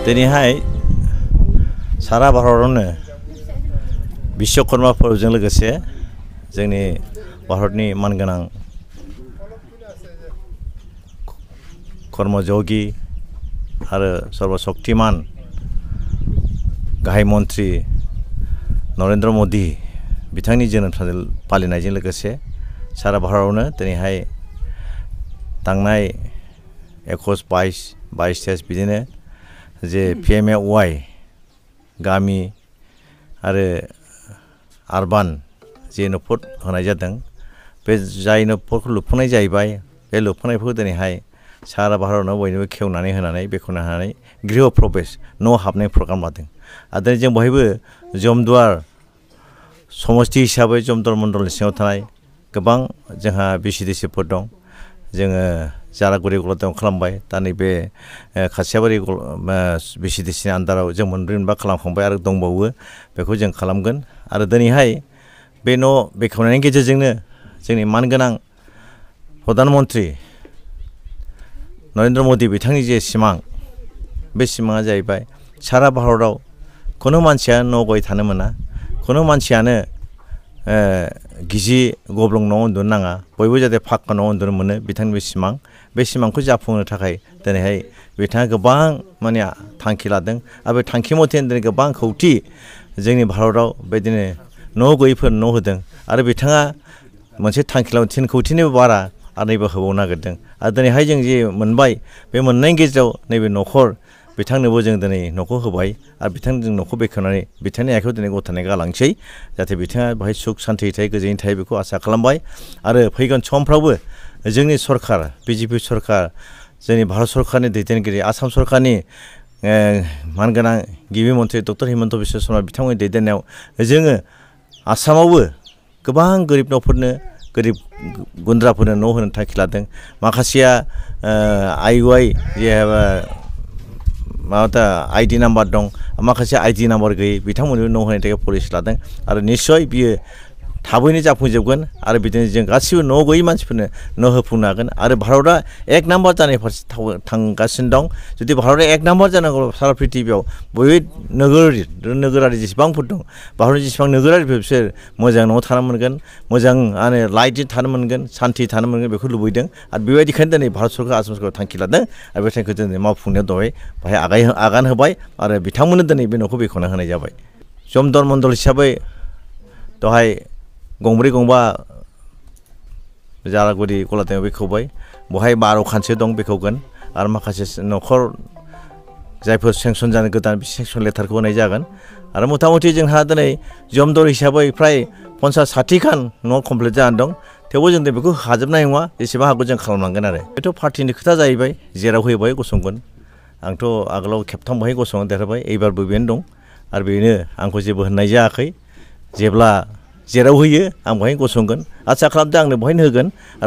दिनैहाय सारा भारतावनो विश्वकर्मा फोरबोजों लोगोसे जोंनि भारतनि मानगोनां कर्मयोगी आरो सर्वशक्तिमान गाहाय मन्त्रि नरेन्द्र मोदी बिथांनि जोनोम सान फालिनायजों लोगोसे सारा भारतावनो दिनैहाय थांनाय 21-22-23 बिदिनो जे PMAY गामि आरो आरबान जे न'फोर होनाय जादों बे जाय न'फोरखौ लुफुंनाय जाहैबाय बे लुफुंनायफोरखौ दिनैहाय सारा भारतावनो बयनोबो खेवनानै होनानै बेखेवना होनानै गृह प्रवेश न' हाबनाय प्रग्राम लादों आरो जों बयबो जमदुवार समस्ति हिसाबै जमदुवार मण्डलनि सिङाव थानाय गोबां जोंहा BCDCफोर दं जोङो जारागुरि गलादायाव खालामबाय दा नैबे खासियाबारि BCDCनि आन्दाराव जों मोनब्रै खालामखांबाय आरो दंबावो बेखौ जों खालामगोन आरो दिनैहाय बे न' बेखेवनायनि गेजेरजोंनो जोंनि मानगोनां प्रधान मन्त्रि नरेन्द्र मोदी बिथांनि जे सिमां बे सिमाङा जाहैबाय सारा भारताव खुनु मानसिया न' गैयै थानो मोना खुनु मानसियानो गिजि गब्लं न'आव उन्दुनो नाङा बयबो जाहाथे फाक्का न'आव उन्दुनो मोनो बिथांनि बे सिमां बे सिमांखौ जाफुंहोनो थाखाय दिनैहाय बिथाङा गोबां माने थांखि लादों आरो बे थांखि मथे दिनै गोबां खौथि जोंनि भारताव बेदिनो न' गैयैफोर न' होदों आरो बिथाङा मोनसे थांखि लानानै 3 कौटिनिबो बारा आरो नैबे होबावनो नागिरदों आरो दिनैहाय जों जे मोनबाय बे मोननायनि गेजेराव नैबे न'खर बिथांनोबो जों दिनै न'खौ होबाय आरो बिथांनो जों न'खौ बेखेवनानै बिथांनि आखायाव दिनै गथायनाय गालांसै जाहाथे बिथाङा बेहाय सुख सान्थि थायो गोजोनै थायो बेखौ आसा खालामबाय आरो फैगोन समफ्रावबो जोंनि सरकार BJP सरकार जोंनि भारत सरकारनि दैदेनगिरि आसाम सरकारनि मानगोनां गिबि मन्थ्रि डक्टर हिमन्त बिश्व शर्मा बिथांमोननि दैदेननायाव जोङो आसामावबो गोबां गोरिब न'फोरनो गोरिब गुन्द्राफोरनो न' होनो थांखि लादों माखासेया IUI जे माबा ID नाम्बार दं माखासे ID नाम्बार गैयै बिथांमोननोबो न' होनायनि थाखाय पलिसि लादों आरो निस्सय बियो थाबैनो जाफुंजोबगोन आरो बिदिनो जों गासिबो न' गैयै मानसिफोरनो न' होफुंनो हागोन आरो भारतआ 1 नाम्बार जानाय फारसे थांगासिनो दं जुदि भारतआ 1 नाम्बार जानांगौ सारा पृथिबियाव बयबो नोगोरारि जेसेबांफोर दं भारतनि जेसेबां नोगोरारिफोर बिसोर मोजां न'आव थानो मोनगोन मोजां लाइटजों थानो मोनगोन सान्थि थानो मोनगोन बेखौ लुबैदों आरो बेबायदिखायनो दिनै भारत सरकार आसाम सरकार थांखि लादों आरो बे थांखिखौ दिनै मावफुंनायाव दहाय बाहाय आगान होबाय आरो बिथांमोननो दिनै बे न'खौ बेखेवना होनाय जाबाय जमदुवार मण्डल हिसाबै दहाय गंब्रै गंबा जारागुरि गलादायाव बेखेवबाय बहाय 12 खानसो दं बेखेवगोन आरो माखासे न'खर जायफोर सेंसन जानो गोदान बे सेंसन लेटारखौ होनाय जागोन आरो मथा-मथि जोंहा दिनै जमदुवार हिसाबै फ्राय 50-60 खान न' कमप्लिट जानानै दं थेवबो जों बेखौ हाजोबनाय नङा जेसेबां हागौ जों खालामनांगोन आरो बेथ' पार्टिनि खोथा जाहैबाय जेराव होयो बेवहाय गसंगोन आंथ' आगोलाव खेबथाम बेवहाय गसंनानै देरहाबाय एबारबो बेनो दं आरो बेनो आंखौ जेबो होननाय जायाखै जेब्ला जेराव होयो आं बेवहाय गसंगोन आसा खालामदों आंनो बेवहायनो होगोन आरो